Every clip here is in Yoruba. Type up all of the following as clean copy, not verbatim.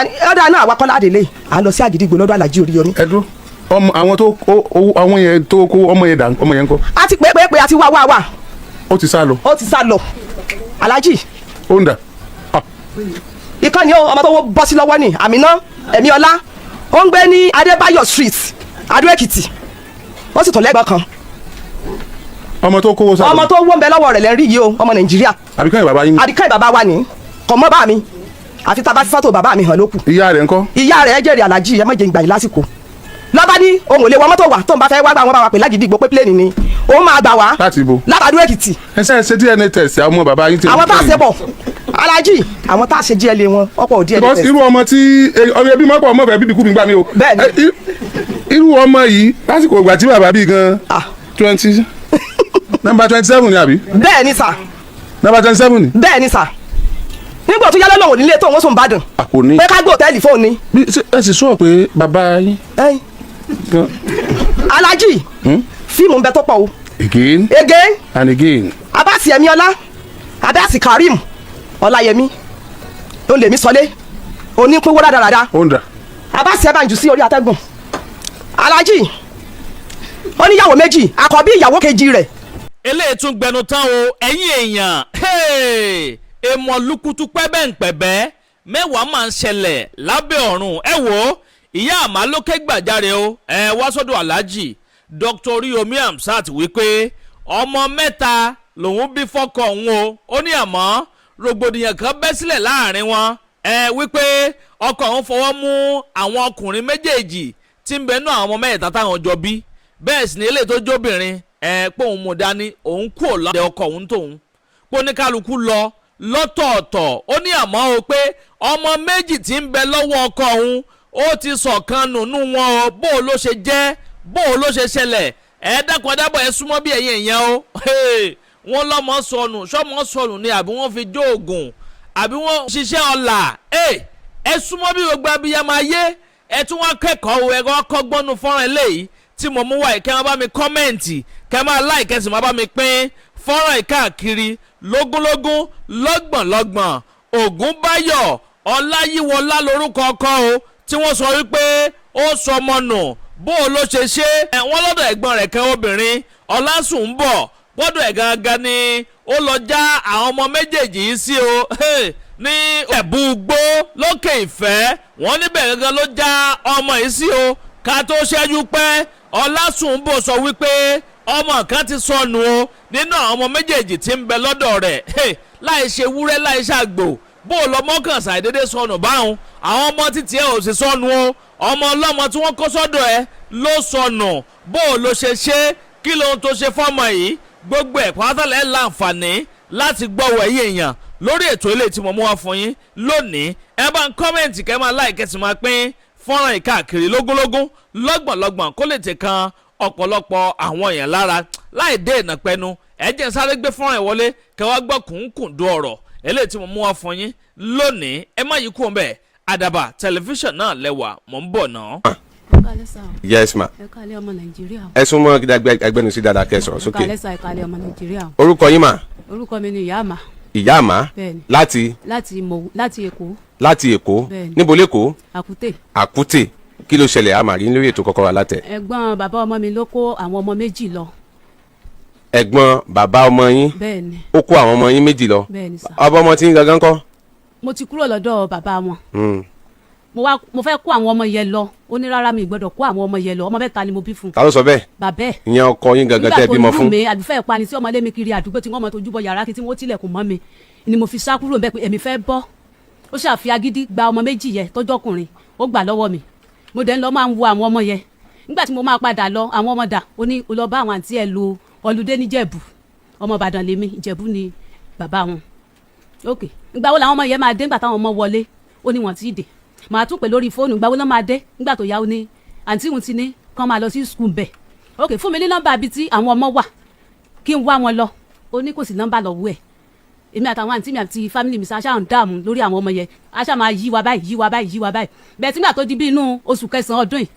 Lọ́ba ní ọ̀dà náà, àwa kọ́lá àdèlé, à ń lọ sí Àgídìgbò lọ́dọ̀ Àlàjì Oríyọmí. Ẹ dúró, ọmọ àwọn tó àwọn yẹn tó kó ọmọ yẹn dà, ọmọ yẹn ńkọ́? A ti pé pé pé, a ti wá wá wá. Ó ti sá lọ? Ó ti sá lọ, Alájì. Ó ń dà? Ah. Ìkànnì ọmọ tó bọ́ sí lọ́wọ́ ni Àmínà Ẹ̀mí Ọlá. Ó ń gbé ní Adébáyọ̀ Street, Adó Èkìtì. Ó sì tún lẹ́gbọ̀n kan. Ọmọ tó kówó sá lọ? Ọmọ tó wọ́n bẹ lọ́wọ́ rẹ̀ lẹ́rí yìí o, ọmọ Nàìjíríà. Àbíkọ́ yẹn, bàbá yín? Àdìkẹ́ bàbá wa ní kò mọ́ bá mi, àfi tá a bá fi fọ́tò bàbá mi hàn lókù. Ìyá rẹ̀ ńkọ́? Ìyá rẹ̀ jẹ́rìí, Alájì. Ẹ má jẹ́ ìgbà yìí lásìkò. Lọ́ba ní òun ò lè wọ mọ́tò wá, tóun bá fẹ́ wá gbà wọ́n bá wa pè lágídígbò pé plane ni òun máa gbà wá. Láti ibo? Látàdó Èkìtì. Ẹ ṣe ṣe DNA test àwọn ọmọ bàbá yín tí? Àwọn tá a ṣe bọ̀, Alájì, àwọn tá a ṣe díẹ̀ lé wọn ọ̀pọ̀ díẹ̀. Because irú ọmọ tí ọmọ ẹbí mọ́pọ̀ ọmọ fẹ́ bíbí kú mi gbà mí o. Bẹ́ẹ̀ni. Irú ọmọ yìí, lásìkò ìgbà tí bàbá bí gan, Ah. twenty number 27 ni, àbí? Bẹ́ẹ̀ ni sà. Number 27 ni? Bẹ́ẹ̀ ni sà. Nígbà tó yálẹ́ lòun nílé tó òun sùn Ìbàdàn. A kò ní. Pé ká gbé hòtẹ́ẹ̀lì fóun ni. Bí ẹ sì sọ pé bàbá yín Ẹ̀yin, gan. Alájì, fíìmù ń bẹ tó pọ̀ o. Again? Again. And again. Abasi Ẹ̀míọlá, Abasi Karim Ọláyẹmí, ó lèmi sọlé onípínwó rádaràda. Ó ń dà? Abasi ẹ bá ń jù sí orí atẹ́gùn, Alájì. Ó níyàwó méjì, àkọ́bí ìyàwó kejì rẹ̀. Eléyìí tún gbẹnu tán o, ẹ̀yin èèyàn. Hey! Èèmọ̀ lukutu pẹ́bẹ́ǹpẹ̀bẹ́ mẹ́wàá máa ń ṣẹlẹ̀ lábẹ́ ọ̀run. Ẹ wò ó, ìyá àmà ló ké gbàjarè o. Ẹ wá sọ́dọ̀ Aláàjì Dr. Oríyomi Hamzat wípé ọmọ mẹ́ta lòun bí fọ́kọ òun o. Ó ní àmọ́ rògbòdìyàn kan bẹ́ sílẹ̀ láàrin wọn, ẹ wípé ọkọ òun fọwọ́ mú àwọn ọkùnrin méjèèjì tí ń bẹnu àwọn ọmọ mẹ́ta táwọn jọ bí. Bẹ́ẹ̀ sì ni eléyìí tó jóbìnrin ẹ pé òun mú dání, òun kú ò lọ́dẹ ọkọ òun tóun pé oníkálukú lọ lọ́tọ̀ọ̀tọ̀. Ó ní àmọ́ o, pé ọmọ méjì tí ń bẹ lọ́wọ́ ọkọ òun, ó ti sọ̀kan nùnú wọn o. Bó o ló ṣe jẹ́, bó o ló ṣe ṣẹlẹ̀? Ẹ dákun, ẹ dábọ̀, ẹ súnmọ́ bí ẹ̀yin èèyàn o. Wọ́n lọ́mọ sọnù, sọ́mọ sọnù ni, àbí wọ́n fi jó oògùn, àbí wọ́n ṣiṣẹ́ ọ̀la? Ẹ súnmọ́ bí gbogbo abiyamọ ayé. Ẹ tún wá kẹ́kọ̀ọ́ o, ẹ wá kọ́gbọ́n nu fọ́nrán eléyìí tí mo mú wá yìí. Kẹ́ máa bá mi comment, kẹ́ máa like, kẹ́ sì máa bá mi pín fọ́nrán yìí káàkiri lógúnlógún, lọ́gbọ̀nlọ́gbọ̀n. Ògúnbáyọ̀ Ọláyíwọlá lórúkọ ọkọ o tí wọ́n sọ wípé ó sọmọ nù. Bó o ló ṣe ṣe ẹ? Wọ́n lọ́dọ̀ ẹ̀gbọ́n rẹ̀ kan obìnrin ọlásùn ń bọ̀ gbọ́dọ̀ ẹ̀ gangan ni ó lọ já àwọn ọmọ méjèèjì yìí sí o ní Ẹ̀bùgbó lókè Ìfẹ́. Wọ́n níbẹ̀ gangan ló já ọmọ yìí sí o. Ká tó ṣẹ́jú pẹ́, Ọlásùnbọ̀ sọ wípé ọmọ kan ti sọnù o nínú àwọn ọmọ méjèèjì tí ń bẹ lọ́dọ̀ rẹ̀. Láì ṣe wúrẹ́, láì ṣàgbò, bó o lọmọ kan ṣàìdédé sọnù báwọn? Àwọn ọmọ títí ẹ ò sì sọnù o, ọmọ ọlọ́mọ tí wọ́n kó sọ́dọ̀ ẹ ló sọnù. Bó o ló ṣe ṣe? Kí lóhun tó ṣe fọ́mọ yìí? Gbogbo ẹ̀ pátálẹ̀ láǹfààní láti gbọ́wọ́ ẹ̀yìn èèyàn lórí ètò ilé tí mo mú wá fún yín lónìí. Ẹ bá ń comment, kẹ́ máa like, kẹ́ sì máa pín fọ́nrán ìkáàkiri lógúnlógún, lọ́gbọ̀nlọ́gbọ̀n, kó lè tẹ̀ kan ọ̀pọ̀lọpọ̀ àwọn èèyàn lára. Láì dé ìnà pẹ́nu, ẹ jẹ́ n sáré gbé fọ́nrán ìwọlé, kẹ́ wá gbọ́ kùnkùndún ọ̀rọ̀ eléyìí tí mo mú wá fún yín lónìí. Ẹ má yí kúrò ńbẹ̀, Àdàbà Tẹlifíṣàn náà lẹ́wà. Mò ń bọ̀ náà. Ẹ káalẹ́ sà o. Yes ma. Ẹ káalẹ́ ọmọ Nàìjíríà o. Ẹ súnmọ́ ẹgbẹ́nu sí dáadáa, kẹ́ sọ̀rọ̀ Ẹ sókè. káalẹ́ sà, ẹ káalẹ́ ọmọ Nàìjíríà o. Orúkọ yín mà? Orúkọ mi ni Ìyá Àmà. Ìyá Àmà? Bẹ́ẹ̀ni. Láti? Láti mo láti Èkó. Láti Èkó? Bẹ́ẹ̀ni. Níbo lẹ́kọ̀ọ́? Àkútè. Àkútè. Kí ló ṣẹlẹ̀? Àmà rí lórí ètò Kọ́kọ́rọ́ Alátẹ. Ẹ̀gbọ́n bàbá ọmọ mi ló kó àwọn ọmọ méjì lọ. Ẹ̀gbọ́n bàbá ọmọ yín? Bẹ́ẹ̀ni. Ó kó àwọn ọmọ yín méjì lọ? Bẹ́ẹ̀ni sà. Ọba ọmọ tí ń gangan kọ́? Mo ti kúrò lọ́dọ̀ bàbá wọn. Mo wá, mo fẹ́ kó àwọn ọmọ yẹn lọ. Ó ní rárá, mi gbọ́dọ̀ kó àwọn ọmọ yẹn lọ. Ọmọ mẹ́ta ni mo bí fún un. Ta ló sọ bẹ́ẹ̀? Bàbá ẹ̀. Ìyẹn ọkọ yín gangan tẹ́ Nígbà tó bímọ lù fún? mí, àdúfẹ́ ìpani tí ọmọ lé mi kiri àdúgbò, tí wọ́n mọ tójú bọ yàrá kí tí wọ́n tilẹ̀kùn mọ́ mi ni mo fi sá kúrò níbẹ̀ pé èmi fẹ́ bọ́. Ó ṣàfi agídí gba ọmọ méjì yẹn tọ́jọ́kùnrin, ó gbà lọ́wọ́ mi. Mo dẹ̀ ń lọ máa ń wo àwọn ọmọ yẹn. Nígbà tí mo máa padà lọ, àwọn ọmọ dà? Ó ní ó lọ bá àwọn àǹtí ẹ̀ lo ọlùdé níjẹ̀bù. Ọmọ Ìbàdàn lèmi, Ìjẹ̀bú ni bàbá wọn. Ok, ìgbà wo làwọn ọmọ yẹn máa dé? Nígbà táwọn ọmọ wọlé, ó ní wọ́n ti dé. Màá tún pè lórí fóònù, ìgbà wo ló máa dé? Nígbà tó yá, ó ní àǹtí òun ti ní kán máa lọ sí school bẹ̀. Ok, fún mi ní nọ́mbà ibi tí àwọn ọmọ wà kí n wá wọn lọ. Ó ní kò sí nọ́mbà lọ́wọ́ ẹ̀. Èmi àtàwọn àǹtí mi àti family mi ṣáà ń dààmú lórí àwọn ọmọ yẹn. A ṣáà máa yí wa báyìí, yí wa báyìí, yí wa báyìí. Bẹ́ẹ̀ tí nígbà tó di bí inú oṣù kẹsàn-án ọdún yìí,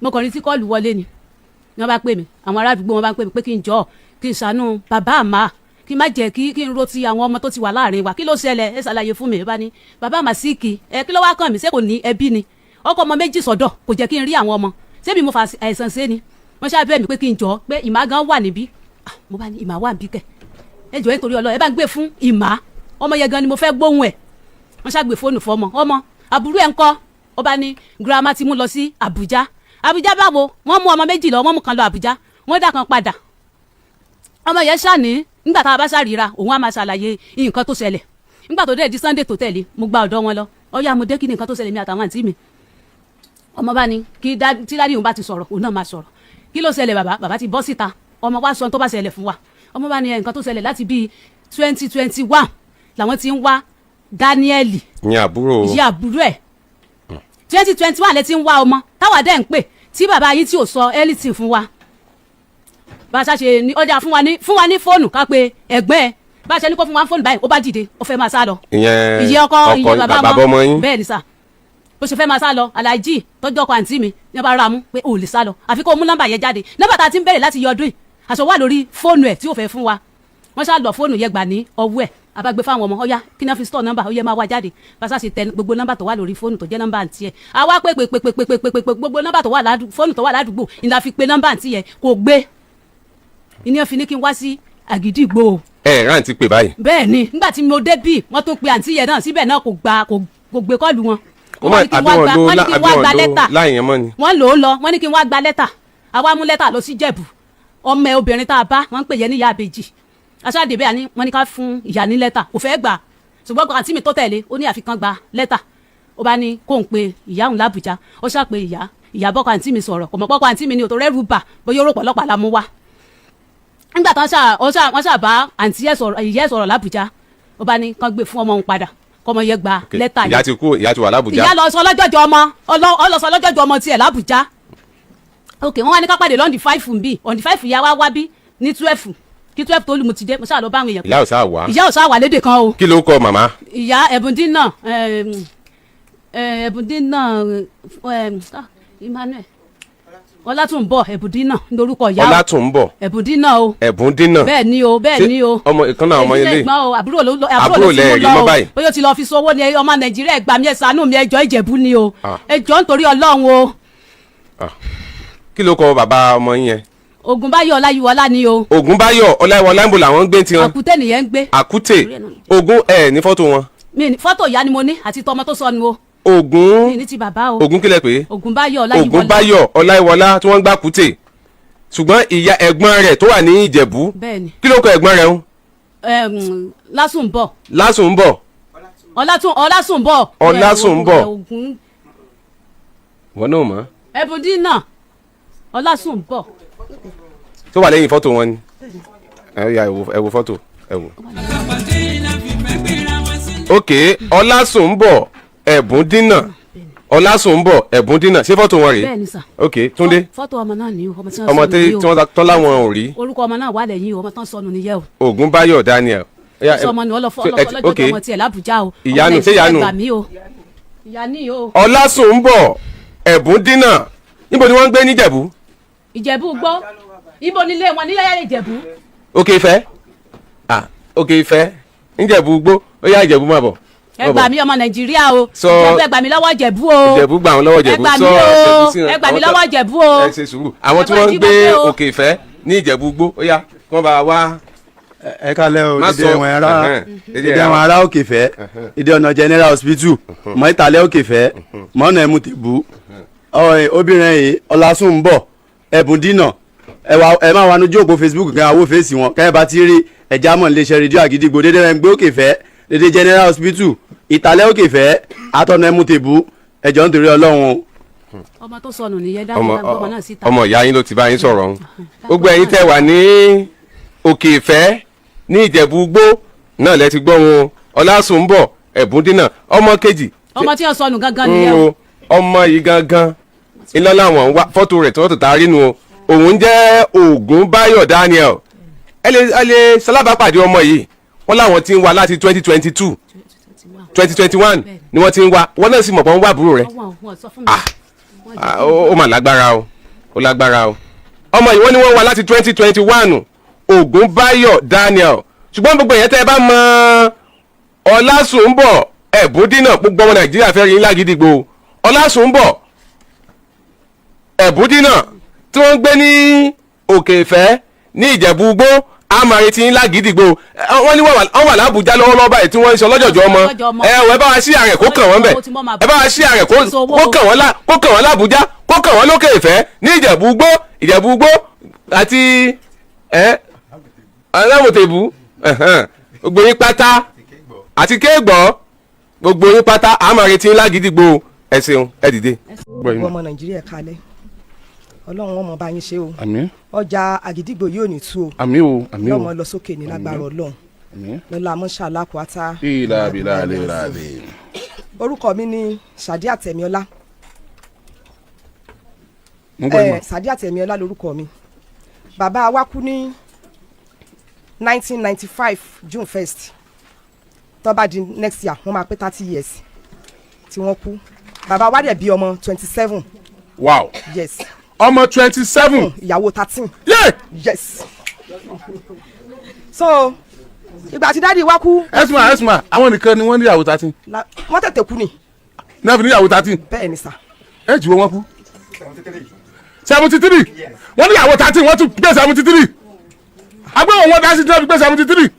mo kàn ní tí call wọlé ni. Wọ́n bá pè mí, àwọn ará àdúgbò wọn bá pè mí pé kí n jọ, kí n ṣàánú bàbá àmà. Kí n má jẹ́ kí n ro ti àwọn ọmọ tó ti wà láàrin wa. Kí ló ṣẹlẹ̀? Ẹ ṣàlàyé fún mi. Ẹ bá ní bàbá màsíkì ẹ, kí ló wá kàn mí? Ṣé kò ní ẹbí ni? Ọkọ ọmọ méjì sọ́dọ̀, kò jẹ́ kí n rí àwọn ọmọ. Ṣébi mo fa àìsàn ṣe ni? Wọ́n ṣáà bẹ̀ mí pé kí n jọ pé ìmá gan wà níbí. Ah, mo bá ní ìmá wà níbí kẹ̀. Ẹ jọ̀ọ́, nítorí Ọlọ́run, ẹ bá ń gbé fún ìmá, ọmọ yẹn gan ni mo fẹ́ gbóhùn ẹ̀. Wọ́n ṣàgbé fóònù fọmọ. Ọmọ àbúrò ẹ̀ ń kọ́? Ó bá ní girama ti mú lọ sí Àbújá. Àbújá báwo? Wọ́n mú ọmọ méjì lọ, wọ́n mú kan lọ Àbújá, wọ́n dà kan padà. Ọmọ yẹn ṣàní nígbà tá a bá ṣàríra, òun á máa ṣàlàyé nǹkan tó ṣẹlẹ̀. Nígbà tó dé di Sunday tó tẹ̀lé, mo gba ọ̀dọ̀ wọn lọ. Ọ̀yá, mo dé, kí ni nǹkan tó ṣẹlẹ̀ mi àtàwọn àǹtí mi? Ọmọ bá ní kí tí daddy òun bá ti sọ̀rọ̀, òun náà máa sọ̀rọ̀. Kí ló ṣẹlẹ̀, bàbá? Bàbá ti bọ́ síta, ọmọ wa sọ tó bá ṣẹlẹ̀ fún wa. Ọmọ bá ní nǹkan tó ṣẹlẹ̀, láti bíi 2021 làwọn ti ń wá Daniel. Ìyẹn àbúrò? Ìyá àbúrò ẹ̀. 2021 lẹ ti ń wá ọmọ, táwa dẹ́ ń pè tí bàbá yín tí ò sọ anything fún wa. Bá a ṣe ṣe ní ọjà fún wa ní fóònù ká pé ẹ̀gbọ́n ẹ̀. Bá a ṣe ní kó fún wa ní fóònù báyìí, ó bá dìde, ó fẹ́ máa sá lọ. Ìyẹn Ìyẹn ọkọ, ìyẹn bàbá bàbá ọmọ yín? Bẹ́ẹ̀ ni sà. Bó ṣe fẹ́ máa sá lọ, aláàjì tọ́jú ọkọ àǹtí mi ní bá ra mú pé ò lè sá lọ, àfi kó o mú nọ́mbà yẹn jáde, nọ́mbà tá a ti ń bẹ̀rẹ̀ láti yọ ọdún yìí. Aṣọ wà lórí fóònù ẹ̀ tí ò fẹ́ fún wa. Wọ́n ṣáà lọ fóònù yẹn gbà ní ọwọ́ ẹ̀, abágbé fáwọn ọmọ. Ọ̀yá, kí náà fi store nọ́mbà? Ó yẹ máa wá jáde. Bàṣà ṣe tẹ gbogbo nọ́mbà tó wà lórí fóònù tó jẹ́ nọ́mbà àǹtí ẹ̀, àwa pé pé pé pé pé pé pé pé gbogbo nọ́mbà tó wà ládùúgbò, fóònù tó wà ládùúgbò ìlà fi pe nọ́mbà àǹtí yẹn, kò gbé. Ìní fi ní kí n wá sí Àgídìgbò o. Ẹ rántí pé báyìí? Bẹ́ẹ̀ ni. Nígbà tí mo dé bí, wọ́n tún pe àǹtí yẹn náà síbẹ̀ náà, kò gba, kò gbé call wọn. Ó Wọ́n má ní kí n àbí wá wọn gba lo wọ́n ní kí n àbí wá wọn gba lo lẹ́tà. láì yẹn mọ́ ni. Wọ́n lò ó lọ. Wọ́n ní kí n wá gba lẹ́tà. Àwa mú lẹ́tà lọ sí Jẹ̀bù. Ọmọ ẹ obìnrin tá a bá, wọ́n ń pè yẹn ní ìyá àbèjì aṣáájú bẹ́ẹ̀ ni. Wọ́n ní ká fún ìyá ní lẹ́tà, kò fẹ́ gbà. Ṣùgbọ́n àǹtí mi tó tẹ̀lé, ó ní àfikán gba lẹ́tà. Ó bá ní kó ń pe ìyá òun lábùjá. Ó ṣàpè ìyá, ìyá bọ́kọ àǹtí mi sọ̀rọ̀, kò mọ̀ pọ́kọ àǹtí mi ni òtò rẹ́rù bà, bóyá ó rò pọ̀lọ́pàá la mú wá. Nígbà tán ṣá ó ṣá wọ́n ṣá bá àǹtí ẹ̀ sọ̀rọ̀, ìyá ẹ̀ sọ̀rọ̀ lábùjá. Ó bá ní kán gbé fún ọmọ òun padà, kọ́mọ yẹn gba Ok, lẹ́tà. Ìyá ti kú, ìyá ti wà lábùjá. Ìyá lọ sọ lọ́jọ́jọ́ ọmọ, ọ lọ sọ lọ́jọ́jọ́ ọmọ tiẹ̀ lábùjá. Ok, wọ́n wá ní ká pàdé l' on the 5 bí on the 5. Ìyá wa wá bí ní 12. Kí 12 tó lù, mo ti dé. Mo ṣáà lọ bá àwọn èèyàn. Ìyá ò sáà wá? Ìyá ò sáà wà lédè kan o. Kí ló kọ màmá? Ìyá Ẹ̀bùndínà, Ẹ̀bùndínà, Emmanuel Ọlátúnbọ̀ Ẹ̀bùndínà lórúkọ ìyá o. Ọlátúnbọ̀ Ẹ̀bùndínà o. Ẹ̀bùndínà. Bẹ́ẹ̀ ni o, bẹ́ẹ̀ Ṣé ni o. ọmọ ìkan náà, ọmọ Èyí ilé? lẹ́gbọ́n o, àbúrò ló Àbúrò àbúrò ló ti lẹ mú rí lọ mọ́ o. báyìí. Bóyá ó ti lọ fi sowó ni. Ọmọ Nàìjíríà, ẹ gbà mí, ẹ ṣàánú mi, ẹjọ́, Ìjẹ̀bú ni o. Ah. Ẹjọ́, nítorí Ọlọ́run o. Ah. Kí ló kọ bàbá ọmọ yín yẹn? Ògúnbáyọ̀ Ọláyíwọlá ni o. Ògúnbáyọ̀ Ọláyíwọlá, ń bo làwọn ń gbé tiwọn? Àkútẹ́ nìyẹn ń gbé. Àkútè. Ògún ẹ ní fọ́tò wọn? Mi ní fọ́tò. Ìyá ni mo ní àti tọmọ tó sọnù o. Ògún Mi ní ti bàbá o. Ògún kílẹ̀ pé? Ògúnbáyọ̀ Ọláyíwọlá. Ògúnbáyọ̀ Ọláyíwọlá tí wọ́n ń gbà Kútè, ṣùgbọ́n ìyá ẹ̀gbọ́n rẹ̀ tó wà ní Ìjẹ̀bú? Bẹ́ẹ̀ ni. Kí ló kọ ẹ̀gbọ́n rẹ̀ ń? Lásùnbọ̀. Lásùnbọ̀. Ọlásùnbọ̀. Ọlásùnbọ̀. Ògún. Wọn náà mọ̀. Ẹ̀bùndínà Ọlásùnbọ̀. Tó wà lẹ́yìn fọ́tò wọn ni. Ẹ yà, ẹ wo fọ́tò, ẹ wo. Ok, Ọlásùnbọ̀ Ẹ̀bùndínà, Ọlásùnbọ̀ Ẹ̀bùndínà, ṣé fọ́tò wọn rèé? Bẹ́ẹ̀ ni sà. Ok, Túndé. Fọ́tò ọmọ náà ní o, ọmọ tí wọ́n Ọmọ sọnù tí ní o. tí wọ́n tọ́ láwọn ò rí. Orúkọ ọmọ náà wà lẹ́yìn o, ọmọ tán sọnù nìyẹn o. Ògúnbáyọ̀ Daniel. Ó yá, Sọ ọmọ ni so, ẹ ti- ọlọ́jọ́ ok. ọmọ tiẹ̀ l'Ábùjá o. Ìyanu, Ọmọ ṣé ìyanu? Nàìjíríà, gbà mí o, ìyá ní o. Ọlásùnbọ̀ Ẹ̀bùndínà, níbo ni wọ́n ń gbé níjẹ̀bú? Ìjẹ̀bú gbọ́, ibo nílé wọn nílẹ̀ Ìjẹ̀bú? Òkè Ìfẹ́, ah, Òkè Ìfẹ́ níjẹ̀bú gbó. Ó yá, Ìjẹ̀bú, máa bọ̀. Ẹ gbà mí, ọmọ Nàìjíríà o. Sọ- Ìjẹ̀bú, ẹ gbà mí lọ́wọ́ Ìjẹ̀bú o. Ìjẹ̀bú gbà wọn lọ́wọ́ Ẹ Ìjẹ̀bú. gbà Sọ mí o. Ìjẹ̀bú sí wọn. Ẹ gbà mí Àwọn tó- lọ́wọ́ Ìjẹ̀bú o. Ẹ ṣe sùúrù. Àwọn tí Ẹ bá wọ́n ń jí gbé gbé o. Òkè Ìfẹ́ ní Ìjẹ̀bú gbó, ó yá, kí wọ́n bá wa. Ẹ kálẹ́ o. Má Dídé sọ- ẹ̀wọ̀n ará ẹ̀hẹ́n, dédé dídé ẹ̀wọ̀n ará Òkè Ìfẹ́, ìdí ọ̀nà General Hospital mọ́ ìtàlẹ́ Òkè Ìfẹ́ mọ́nà ẹ̀mú tèbú. Obìnrin yìí, Ọlásùnbọ̀ Ẹ̀bùndínà, ẹ wá, ẹ máa wà lójú òpó Facebook kan, àwọ̀ fèsì wọn kẹ́ ẹ bá ti rí ẹja mọ̀ níléeṣẹ́ rédíò Àgídìgbò, dédé ẹ̀ ń gbé Òkè Ìfẹ́, dédé General Hospital, ìtàlẹ́ Òkè Ìfẹ́, àtọ̀nà ẹ̀mú tèbú. Ẹjọ́, nítorí Ọlọ́run o. Ọmọ tó sọnù nìyẹn. Ọmọ Dáhùn, ọmọ náà síta. Ọmọ ìyá yín ló ti bá yín sọ̀rọ̀ ọ̀hún. Gbogbo ẹ̀yin tẹ́ wà ní Òkè Ìfẹ́ ní Ìjẹ̀bú gbó náà lẹ ti gbọ́ wọn, Ọlásùnbọ̀ Ẹ̀bùndínà, ọmọ kejì. Ọmọ tí wọ́n sọnù gangan ń nìyẹn o. o ọmọ yìí gangan iná làwọn ń wá. Fọ́tò rẹ̀ tí wọ́n tó ta rínu o, òun jẹ́ Ògúnbáyọ̀ Daniel. Ẹ lè sálábàápàdé ọmọ yìí. Wọ́n láwọn ti ń wá láti 2022, 2021 ni wọ́n ti ń wá. Wọ́n náà sì mọ̀ pé wọ́n wá àbúrò rẹ̀. Ọwọ́ wọn sọ fún mi. Ah, ó mà lágbára o, ó lágbára o. Ọmọ yìí, wọ́n ní wọ́n wá láti 2021, Ògúnbáyọ̀ Daniel. Ṣùgbọ́n gbogbo èèyàn tẹ́ ẹ bá mọ Ọlásùnbọ̀ Ẹ̀bùndínà, gbogbo ọmọ Nàìjíríà fẹ́ rí ńlá gidigbo. Ọlásùnbọ̀ Ẹ̀bùndínà tí wọ́n ń gbé ní Òkè Ìfẹ́ ní Ìjẹ̀bú Igbó, àmàrin ńlá gidigbo. Wọ́n ní wọ́n wà lábújá lọ́wọ́lọ́wọ́ báyìí tí wọ́n ń ṣe ọlọ́jọ̀jọ̀ ọmọ. Ọlọ́jọ̀jọ̀ ọmọ. Ẹ ẹ bá wa sí ààrẹ kó kàn wọ́n bẹ̀. Ẹ bá wa sí ààrẹ kó kàn wọ́n lá, kó kàn wọ́n lábújá, kó kàn wọ́n lókè Ìfẹ́ ní Ìjẹ̀bú Igbó, Ìjẹ̀bú Igbó àti ẹ alámọ̀tẹ̀bù. Gbogbo yín pátá àti kéègbọ́, gbogbo yín pátá àmàrin tí ńlá gidigbo. Ẹ ṣeun, ẹ dìde. Gbogbo ọmọ Nàìjíríà kalẹ̀, Ọlọ́run ọmọ bá yín ṣe o. Àmín. Ọjà Àgídìgbò yóò ní tú o. Àmín o, àmín o. Yóò mọ lọ sókè ní lágbára Ọlọ́run. Àmín. Lọ́la mọ́ṣálá kwata. Ìlà bìlà lè rà lè. Orúkọ mi ni Sadiat Tẹ̀míọ́lá. Mo gbọ́ ìmọ̀. Sadiat Tẹ̀míọ́lá lorúkọ mi. Bàbá wa kú ní 1995 June 1st. Tó bá di next year, wọ́n máa pé 30 years tí wọ́n kú. Bàbá wa dẹ̀ bí ọmọ 27. Wow. Yes. Ọmọ 27. Ìyàwó 13. Yé. Yes. So ìgbà tí daddy wa kú. Ẹsùnmá, ẹsùnmá, àwọn nìkan ni wọ́n níyàwó 13? Wọ́n tètè kú ni. Náà fi níyàwó 13? Bẹ́ẹ̀ ni sà. Ẹ jù wọ́n kú 73. Wọ́n níyàwó 13, wọ́n tún gbé 73. Agbẹ́wọ̀n wọn dá sí tí wọ́n fi gbé 73.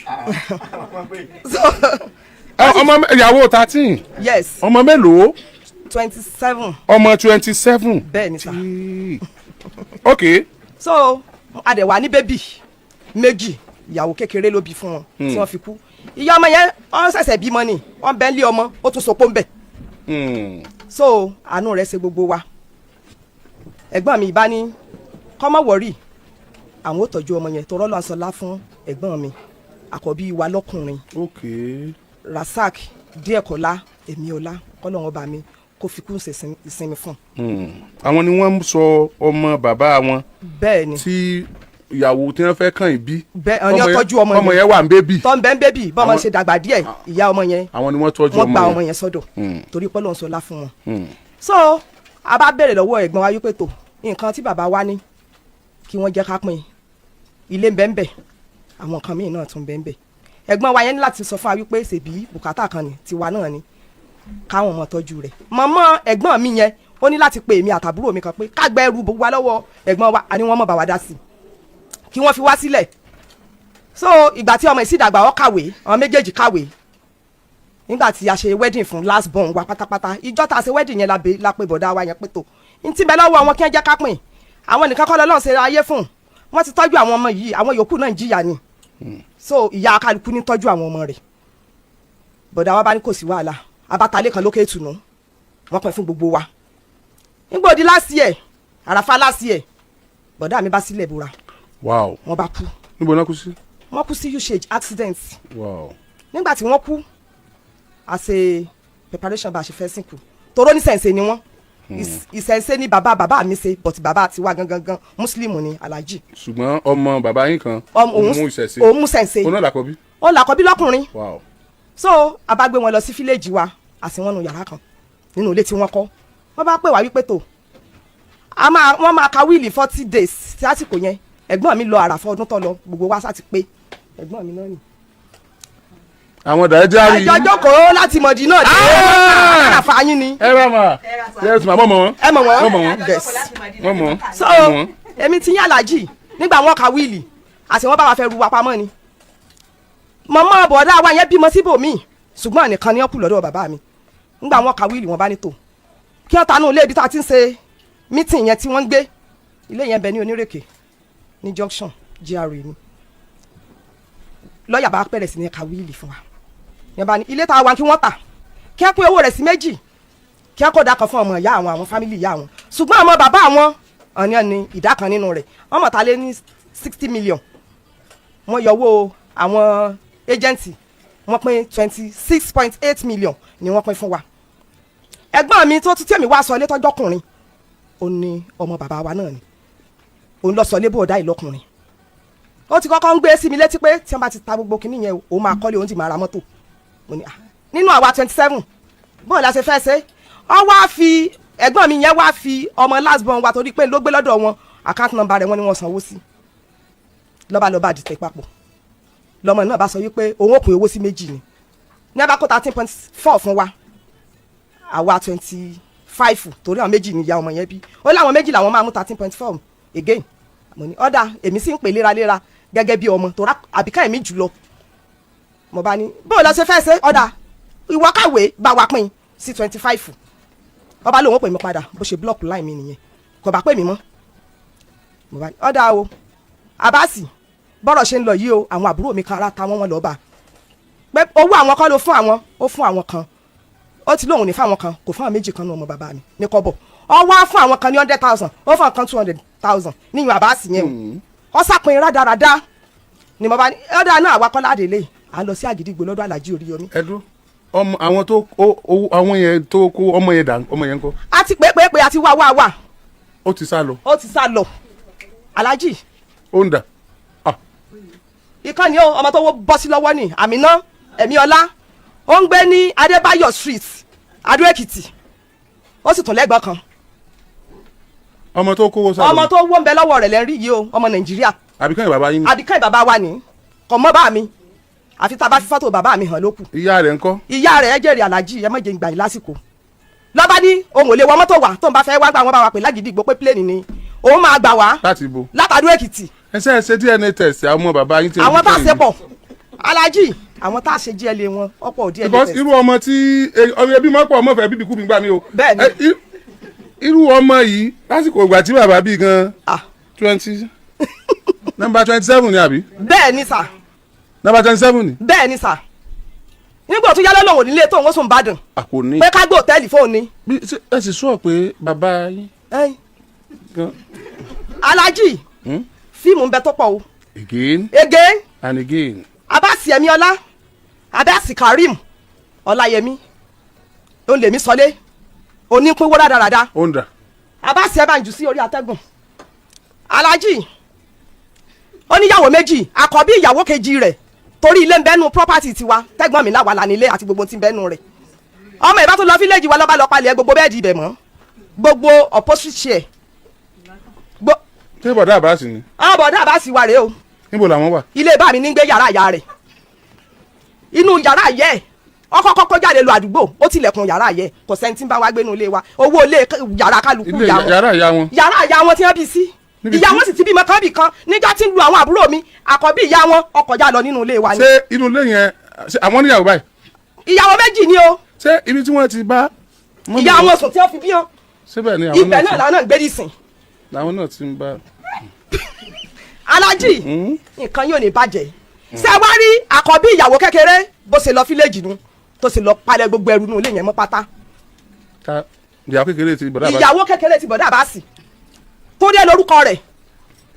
So Ọmọ ìyàwó 13? Yes. Ọmọ mélòó? 27. Ọmọ 27. Bẹ́ẹ̀ ni sà. Ok. So a dẹ̀ wà ní baby méjì. Ìyàwó kékeré ló bí fún wọn tí wọ́n fi kú. Ìyá ọmọ yẹn, wọ́n ṣẹ̀ṣẹ̀ bímọ ni, wọ́n bẹ́ẹ̀ lé ọmọ, ó tún sopó ń bẹ̀. So àánú rẹ̀ ṣe gbogbo wa. Ẹ̀gbọ́n mi ìbá ní kọ́mọ wọ̀rì, àwọn ò tọ́jú ọmọ yẹn torọ́ lọ́n sọlá fún ẹ̀gbọ́n mi àkọ́bí wa lọ́kùnrin, Rasak Díẹ̀kọ́lá Èmiọlá, kọ́lọ́wọ́n bá mi kó fi kún ṣe ìsinmi fún. Àwọn ni wọ́n ń sọ ọmọ bàbá wọn Bẹ́ẹ̀ ni. tí ìyàwó tí wọ́n fẹ́ kàn yín bí. Bẹ́ẹ̀ ni, ó tọ́jú ọmọ. Ọmọ yẹn wà ń baby. Tọ́ ń bẹ́ ń baby bọ́mọ Àwọn- ṣe dàgbà díẹ̀, ìyá ọmọ yẹn, Àwọn ni wọ́n tọ́jú wọ́n ọmọ gba yẹn. ọmọ yẹn sọ́dọ̀ torí pé Ọlọ́run sọlá fún wọn. So a bá bẹ̀rẹ̀ lọ́wọ́ ẹ̀gbọ́n wa wípé tó nǹkan tí bàbá wa ní kí wọ́n jẹ́ ká pín. Ilé ń bẹ ń bẹ, àwọn nǹkan míì náà tún ń bẹ ń bẹ. Ẹ̀gbọ́n wa yẹn ní láti sọ fún wa wípé ṣèbí bùkátà kan ni tiwa náà ni káwọn ọmọ tọ́jú rẹ̀. Màmá ẹ̀gbọ́n mi yẹn, ó ní láti pe èmi àtàbúrò mi kan pé ká gbẹ ẹrù wa lọ́wọ́ ẹ̀gbọ́n wa. Àní wọ́n mọ̀ bá wa dá sí i, kí wọ́n fi wá sílẹ̀. So ìgbà tí ọmọ ìsídàgbà, ọ kàwé, àwọn méjèèjì kàwé. Nígbà tí a ṣe wedding fún last born wa pátápátá, ìjọ tá a ṣe wedding yẹn la pe bọ̀dá wa yẹn pé tó n ti bẹ lọ́wọ́ wọn kí wọ́n jẹ́ ká pín. Àwọn nìkan kọ́ lọ́lọ́run ṣe ayé fún. Wọ́n ti tọ́jú àwọn ọmọ yìí, àwọn yòókù náà ń jìyà ni. So ìyá kálukú ní tọ́jú àwọn ọmọ rẹ̀. Bọ̀dá wa bá ní kò sí wàhálà, abatalé kan lókè ìtùnú, wọ́n pín fún gbogbo wa. Nígbà òdi last year, àràfà last year, bọ̀dá mi bá sílẹ̀ búra. Wọ́n bá kú. Níbo náà kú sí? Wọ́n kú sí usage accident. Nígbà tí wọ́n kú, a ṣe preparation bá a ṣe fẹ́ sìnkú, toró ní sẹ̀nsẹ̀ ni wọ́n. Ìsẹ̀nsẹ̀ ni bàbá bàbá mi ṣe, but bàbá tiwa gangan gan Muslim ni, Alhaji. Ṣùgbọ́n ọmọ bàbá yín kan Òun mú ìṣẹ̀ṣe. Òun mú sẹ̀nsẹ̀. Òun náà làkọ́bí? Ó làkọ́bí lọ́kùnrin. So a bá gbé wọn lọ sí village wa, àti wọn nu yàrá kan nínú ilé tí wọ́n kọ́. Wọ́n bá pè wá wípé tó a máa wọ́n máa ka will 40 days sí àsìkò yẹn. Ẹ̀gbọ́n mi lọ àràfọ́ ọdún tó lọ, gbogbo wa sá ti pé ẹ̀gbọ́n mi náà ni. Àwọn dàájà rí. Àjọ jókòó láti mọ̀dí náà dé àràfà yín ni. Ẹ bá ma, yes ma, mọ̀ mọ̀ wọn. Ẹ mọ̀ wọ́n. Wọ́n mọ̀ wọ́n. Yes. Wọ́n mọ̀. So Wọ́n mọ̀ wọ́n. èmi ti yín Aláàjì, nígbà wọn ka will, àti wọn bá wa fẹ́ ru wa pamọ́ ni. Mọ̀mọ́ bọ̀dá wa yẹn bímọ síbòmíì, ṣùgbọ́n nìkan ni wọ́n kù lọ́dọ̀ bàbá mi. Nígbà wọn ka will, wọn bá ní tò kí wọ́n tanú ilé ibi tá a ti ń ṣe meeting yẹn tí wọ́n ń gbé. Ilé yẹn bẹ ní Onírèké ní junction GRA ni. Lọ́ọ̀yà bá bẹ̀rẹ̀ sí ní ka will fún wa. Yẹn bá ní ilé tá a wà, kí wọ́n tà, kí wọ́n pín owó rẹ̀ sí méjì, kí wọ́n kó ìdá kan fún ọmọ ìyá àwọn, àwọn family ìyá àwọn, ṣùgbọ́n ọmọ bàbá àwọn ọ̀nìyàn ní ìdá kan nínú rẹ̀. Wọ́n mọ̀ ta lé ní 60 million. Wọ́n yọ owó àwọn agent, wọ́n pín 26.8 million ni wọ́n pín fún wa. Ẹ̀gbọ́n mi tó tún tẹ̀mí wá sọ ilé tọ́jọ́kùnrin, ó ní ọmọ bàbá wa náà ni, òun lọ sọ ilé bòódá yìí lọ́kùnrin. Ó ti kọ́kọ́ ń gbé sí mi létí pé tí wọ́n bá ti ta gbogbo kinní yẹn, òun máa kọ́lé, òun sì máa ra mọ́tò. Mo ní, "Ah, nínú àwa 27, bóun la ṣe fẹ́ ṣe?" Ọ wá fi ẹ̀gbọ́n mi yẹn wá fi ọmọ last born wa, torí pé ló gbé lọ́dọ̀ wọn, account number rẹ̀ wọ́n ní wọ́n sanwó sí. Lọ́ba lọ́ba dìtẹ̀ papọ̀. Lọmọ náà bá sọ wípé òun ò pín owó sí méjì ni. Ní abá kó 13.4 fún wa, àwa 25, torí àwọn méjì ni ìyá ọmọ yẹn bí. Ó láwọn méjì làwọn máa mú 13.4 again. Mo ní ọ̀dà, èmi sì ń pè léraléra gẹ́gẹ́ bí ọmọ tó àbíká èmi jùlọ. Mo bá ní, bóò lọ ṣe fẹ́ ṣe? Ọ̀dà, ìwọ kàwé bá wa pín sí 25. Ọba lòun ó pè mí padà. Bó ṣe block line mi nìyẹn, kò bá pè mí mọ́. Mo bá ní ọ̀dà o, Abasi, bọ́rọ̀ ṣe ń lọ yìí o, àwọn àbúrò mi kan ara ta wọ́n, wọ́n lọ́ọ́ bá pé owó àwọn kan ló fún àwọn, ó fún àwọn kan, ó ti lóun ní fáwọn kan, kò fún àwọn méjì kan ní ọmọ bàbá mi ní kọ́bọ̀. Ọ wá fún àwọn kan ní 100,000, ó fún àwọn kan 200,000 níyùn Abasi yẹn o. Ọ sàpín rádaràda ni. Mo bá ní ọ̀dà náà, àwa kọ́ láde lé, à ń lọ sí Àgídìgbò lọ́dọ̀ Àlàjì Oríyọmí. Ẹ dúró, ọmọ àwọn tó owó àwọn yẹn tó kó ọmọ yẹn dà, ọmọ yẹn ńkọ́? A ti pé pé pé, a ti wá wá wá. Ó ti sá lọ? Ó ti sá lọ, Alájì. Ó ń dà, ah. Ìkànnì o, ọmọ tó wọ́ bọ́ sí lọ́wọ́ ni Àmínà Ẹ̀míọ́lá. Ó ń gbé ní Adébáyọ̀ Street, Adó Èkìtì. Ó sì tún lẹ́gbọ̀n kan. Ọmọ tó kówó sá lọ? Ọmọ tó wọ́ ń bẹ lọ́wọ́ rẹ̀ lẹ́rí yìí o, ọmọ Nàìjíríà. Àbíkẹ́ bàbá yín ni? Àbíkẹ́ bàbá wa ní kò mọ́ bá mi, àfi tá a bá fi fọ́tò bàbá mi hàn ló kù. Ìyá rẹ̀ ńkọ́? Ìyá rẹ̀ jẹ́rìí, Alájì. Ẹ má jẹ́ ń gbà yín lásìkò. Lọ́ba ní òun ò lè wọ mọ́tò wá, tóun bá fẹ́ wá gbà, wọ́n bá wa pè lágídígbò pé plane ni òun máa gbà wá. Láti ibo? Látàdó Èkìtì. Ẹ ṣe ẹ ṣe DNA test àwọn ọmọ bàbá yín tí Àwọn tá a ṣe pọ̀, Alájì. Àwọn tá a ṣe díẹ̀ lé wọn ọ̀pọ̀ díẹ̀ lé. Because irú ọmọ tí ọmọ ẹbí máa pọ̀, ọmọ fẹ́ bíbí kú mi gbà mí o. Bẹ́ẹ̀ni. Irú ọmọ yìí, lásìkò ìgbà tí bàbá bí gan, Ah. twenty number 27 ni, àbí? Bẹ́ẹ̀ ni sà. Number 27 ni. Bẹ́ẹ̀ ni sà. Nígbà tó yálẹ́ lòun ò nílé tóun ó sùn Ìbàdàn. A kò ní. Pé ká gbé hòtẹ́ẹ̀lì fóun ni. Bí ṣe ẹ sì sọ pé bàbá yín Ẹ́n, gan. Alájì, fíìmù ń bẹ tó pọ̀ o. Again Again and again. Abasi Ẹ̀míọ́lá, Abasi Karim Ọláyẹmí, òun lèmi sọlé onípínwó rádaràda. Ó ń dà. Abasi, ẹ bá ń jù sí orí atẹ́gùn. Alájì, ó níyàwó méjì. Àkọ́bí ìyàwó kejì rẹ̀, torí ilé ń bẹ́nu property tiwa, tẹ́gbọ́n mi láwa là nílé àti gbogbo tí ń bẹ́nu rẹ̀. Ọmọ ìbá tó lọ fílẹ̀jì wa, lọ́ba lọ palẹ̀ gbogbo bed ibẹ̀ mọ́, gbogbo upholstery chair. Ṣé bọ̀dá Àbáàsì ni? Àwọn bọ̀dá Àbáàsì wa rèé o. Níbo làwọn wà? Ilé bá mi ní gbé, yàrá ìyá rẹ̀, inú yàrá yẹ ẹ̀. Ọkọ kọ́kọ́ jáde lọ àdúgbò, ó tilẹ̀kùn yàrá yẹ. Kò sẹ́ni tí ń bá wa gbénu ilé wa. Owó ilé yàrá kálukú Ilé ìyá wọn. yàrá ìyá wọn. Yàrá ìyá wọn tí wọ́n bí sí. Níbi Ìyá tí- wọn sì ti bímọ kan bì kan níjọ́ tí ń lu àwọn àbúrò mi. Àkọ́bí ìyá wọn ọkọ̀ já lọ nínú ilé wa ni. Ṣé inú ilé yẹn, ṣé àwọn níyàwó báyìí? Ìyàwó méjì ni o. Ṣé ibi tí wọ́n ti bá mọ́mì Ìyá wọn sùn tí wọ́n fi bí wọn. Síbẹ̀ ni àwọn Ibẹ̀ náà náà ti làwọn náà ń gbé dìsìn. Làwọn náà ti ń bá. Alájì, nǹkan yóò ní bàjẹ́. Ṣé wá rí àkọ́bí ìyàwó kékeré, bó ṣe lọ fílẹ̀jì nu, tó ṣe lọ palẹ̀ gbogbo ẹrù nù ilé yẹn mọ́ pátá. Ta ìyàwó kékeré ti bọ̀dá Àbáàsì? Ìyàwó kékeré ti bọ̀dá Àbáàsì tó dé lórúkọ rẹ̀.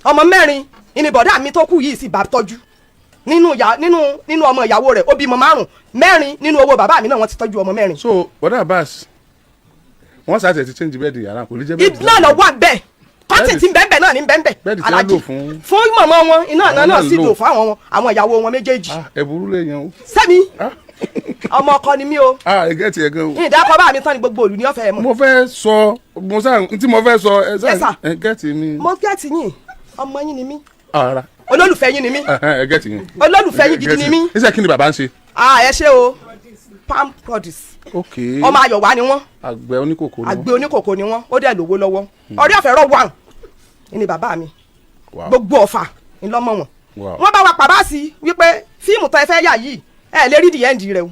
Ọmọ mẹ́rin ìní bọ̀dá mi tó kú yìí sì bá tọ́jú nínú ìyá nínú ọmọ ìyàwó rẹ̀. Ó bímọ márùn, mẹ́rin nínú owó bàbá mi náà wọ́n ti tọ́jú ọmọ mẹ́rin. So bọ̀dá Àbáàsì, wọ́n sàtẹ̀ ti change bed yàrá, kò lè jẹ́ bed. Iná lọ wà bẹ́ẹ̀, cotton ti bẹ́ẹ̀ náà ní bẹ́ẹ̀. Bed tí wọ́n Alájì lò fún- fún mọ̀mọ́ wọn iná Àwọn náà náà sì lò. lò fún àwọn ìyàwó wọn méjèèjì. Ah, ẹ̀bùrú lè yan o. Sẹ́mi, Ah. ọmọ ọkọ ni mí o. Ah, ẹ gẹ́tì ẹ̀ gan o. Ìdákọ̀ bá mi tán ni gbogbo òlù ní ọ̀fẹ́ mọ̀. Mo fẹ́ sọ, mo sá n tí mo fẹ́ sọ ẹ sá. Yes, sir. Ẹ get mi. Mo get yín, ọmọ yín ni mí. Ara. Olólùfẹ́ yín ni mí. Ẹ get yín. Olólùfẹ́ yín gidi ni mí. Iṣẹ́ kí ni bàbá ń ṣe? Ah, ẹ ṣé o. Palm produce. Ok. Ọmọ Ayọ̀wá ni wọ́n. Àgbẹ̀ oníkòkò ni wọ́n. Àgbẹ̀ oníkòkò ni wọ́n. Ó dẹ̀ lówó lọ́wọ́. Ọ̀rẹ́ ọ̀fẹ́ rọ̀ wà ní bàbá mi. Gbogbo Ọ̀fà ńlọmọ wọn. Wọ́n bá wa pàbá sí wípé fíìmù tó ẹ fẹ́ yà yìí, ẹ lè rí the end rẹ o.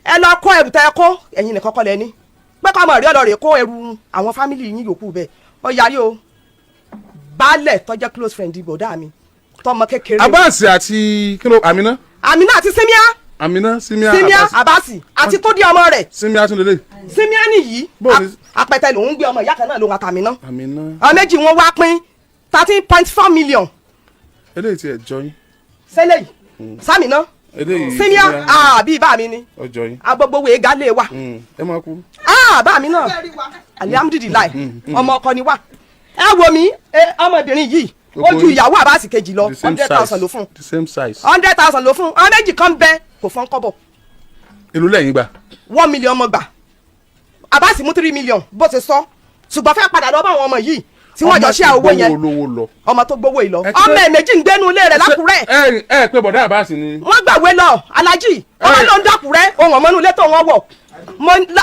Ẹ lọ kó ẹrù tẹ ẹ kó, ẹ̀yin nìkan kọ́ lẹ ní pé kọ́ ọmọ rí ọlọ́rẹ̀ kó ẹrù àwọn family yín yòókù bẹ́ẹ̀. Ó yarí o. Baálẹ̀ tó jẹ́ close friend bọ̀dá mi tọmọ kékeré. Abbas àti kí ló, Amina? Amina àti Simia. Amina Simia. Simia. Abbas. Abasi àti tó di ọmọ rẹ̀. Simia tún lélẹ̀. Simia nìyí. Bó o ní- Apẹtẹ lòún gbé, ọmọ ìyá kan náà lòun àtàmínà. Amina. Àwọn méjì wọn wá pín 13.4 million. Eléyìí ti ẹ̀ jọ yín. Sẹ́lẹ̀ yìí Samina. Eléyìí. Simia, bíi bá mi ni. Ọjọ́ yín. Agbogbo ga lé wa. Ẹ máa kú. Bá mi náà, alihamudulilayi, ọmọ ọkọ ni wá. Ẹ wo mi, ọmọbìnrin yìí ó Gbogbo ju yín. ìyàwó Àbáàsì kejì lọ. The same 100,000 size. ló fún. The same size. 100,000 ló fún. Àwọn méjì kan bẹ, kò fọ́n kọ́bọ̀. Èló lẹ́yìn gbà? 1 million mọ̀ gbà. Àbáàsì mú 3 million bó ṣe sọ, ṣùgbọ́n fẹ́ padà lọ bá àwọn ọmọ yìí. Tí wọ́n jọ ṣe owó yẹn. Ọmọ ti gbowó olówó lọ. Ọmọ tó gbowó yìí lọ, Ẹ ti ọmọ fẹ́- ẹ̀ méjì ń gbénu ilé rẹ̀ lákùrẹ́. Ẹ ẹ pé bọ̀dá Àbáàsì ni. Wọ́n gbàwé lọ, alájì. Ọmọ Ẹ. ló ń dàkúrẹ́ ohun ọmọnú ilé tó wọ́n wọ̀.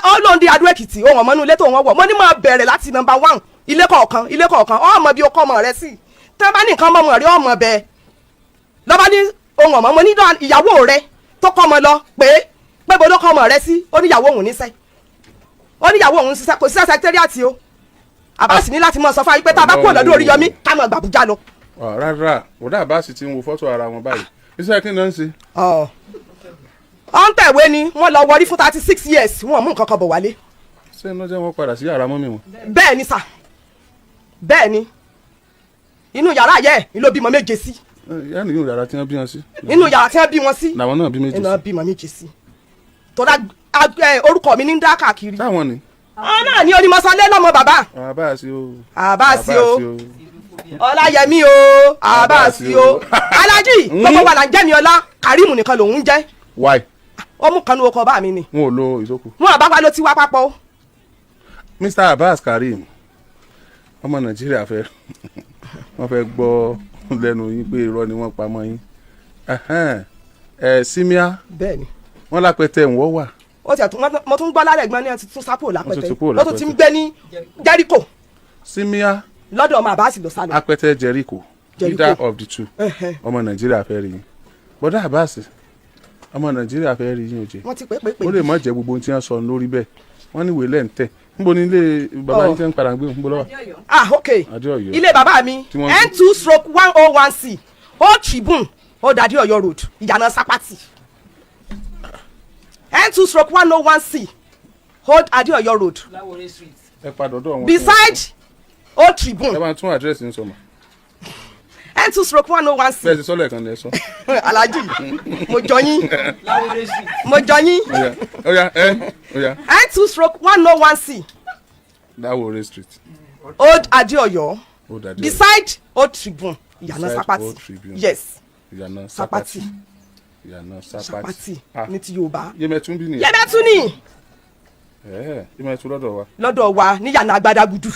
Ó ló ń di Adó Èkìtì, ohun ọmọnú ilé tó wọ́n wọ̀. Mo ní máa bẹ̀rẹ̀ láti number one, ilé kọ̀ọ̀kan, ilé kọ̀ọ̀kan, ọmọ bí o kọ́ ọmọ rẹ sí. Tí wọ́n bá ní nǹkan ọmọ rẹ, ọmọ bẹ́ẹ̀ lọ́ba ní ohun ọmọ. Mo ní dán ìyàwó rẹ tó kọ́ ọmọ lọ pé bó ló kọ́ ọmọ rẹ sí. Ó ní ìyàwó òun níṣẹ́, ó ní ìyàwó òun ṣiṣẹ́, kò sí secretariat o. Àbáṣì ní láti mọ sọ fún wa pé tá a bá kúrò lọ́dún Oríyọmí, ká mọ̀ gbàbújá lọ. Ah, rárá, bọ̀dá Àbáàsì ti ń wo fọ́tò ara wọn báyìí. Iṣẹ́ kí ni wọ́n ń ṣe? Ọ̀ ń tẹ̀wé ni. Wọ́n lọ wọrí fún 36 years, wọ́n mú nǹkan kan bọ̀ wálé. Ṣé iná jẹ́ wọ́n padà sí yàrá mummy wọn? Bẹ́ẹ̀ ni sà, bẹ́ẹ̀ ni. Inú yàrá yẹ ni ló bímọ méje sí. Yá nìyóò yàrá tí wọ́n bí wọn sí. Inú yàrá tí wọ́n bí wọn sí. Làwọn náà bí méjì Iná sí. bímọ méje sí tọ́lá. Orúkọ mi ní ń dá káàkiri. Táwọn ni. Àwọn náà ní onímọ̀sálẹ́ lọ́mọ bàbá. Àbáàsì o. Àbáàsì o, Ọláyẹmí o, Àbáàsì o. Alájì, gbogbo wa là ń jẹ́ mi ọlá. Kàrímù nìkan lòún ń jẹ́. Why? Ó mú kan ní ọkọ̀ bá mi ni. Wọn ò lo ìsókù. Wọn àbá wa ló ti wá papọ̀ o. Mr Abbas Karim, ọmọ Nàìjíríà fẹ́, wọ́n fẹ́ gbọ́ lẹ́nu yín pé irọ́ ni wọ́n pa mọ́ yín. Ẹhẹ́n. Ẹ Simia. Bẹ́ẹ̀ ni. Wọ́n lápẹtẹ ń wọ́ wà. Ó ti ẹ̀tún, mo tún gbọ́ lálẹ́ ẹ̀gbọ́n ní ẹ ti tún sápò lápẹtẹ. Wọ́n tún ti kúrò Ó tún ti ń lápẹtẹ. gbé ní Jericho. Simia. Lọ́dọ̀ ọmọ Àbáàsì ló sá lọ. Apẹtẹ Jericho. Jericho. Leader of the two. Ẹhẹ́n. Ọmọ Nàìjíríà fẹ́ rí yín. Bọ́dá Abbas, ọmọ Nàìjíríà fẹ́ rí yín oje. Wọ́n ti pé pé pé. Ó lè má jẹ́ gbogbo ohun tí wọ́n sọ lórí bẹ́ẹ̀. Wọ́n ní ìwé lẹ́ǹtẹ̀. Níbo ni ilé bàbá yín tẹ́ ń padà gbé? Níbo ló wà? Ah, ok. Adé-Ọ̀yọ́. Ilé bàbá mi, Tí wọ́n- N2/101C, Old Tribune, Old Adé-Ọ̀yọ́ Road, Ìyànà Sápátì. N2/101C, Old Adé-Ọ̀yọ́ Road. Ẹ padà ọ̀dọ̀ wọn. Beside Old Tribune. Ẹ máa tún àdírẹ́sì ń sọ mà. N2/101C. Bẹ́ẹ̀ ti sọ́lẹ̀ kan lẹ sọ. Alhaji, mo jọ yín, mo jọ yín. Ọ̀yà ọ̀yà ẹ ọ̀yà. N2/101C. Dáwọ̀rẹ́ Street. Old Adé-Ọ̀yọ́. Old Adé-Ọ̀yọ́. Beside Old Tribune, Ìyànà Beside Sápátì. Old Tribune. Yes. Ìyànà Sápátì. Sápátì. Ìyànà Sápátì. Sápátì. Ah. Ní ti Yorùbá. Yemẹtu bí nìyẹn. Yemẹtu ni. Ẹ Yemẹtu lọ́dọ̀ wa. Lọ́dọ̀ wa níyànà Agbadagudu,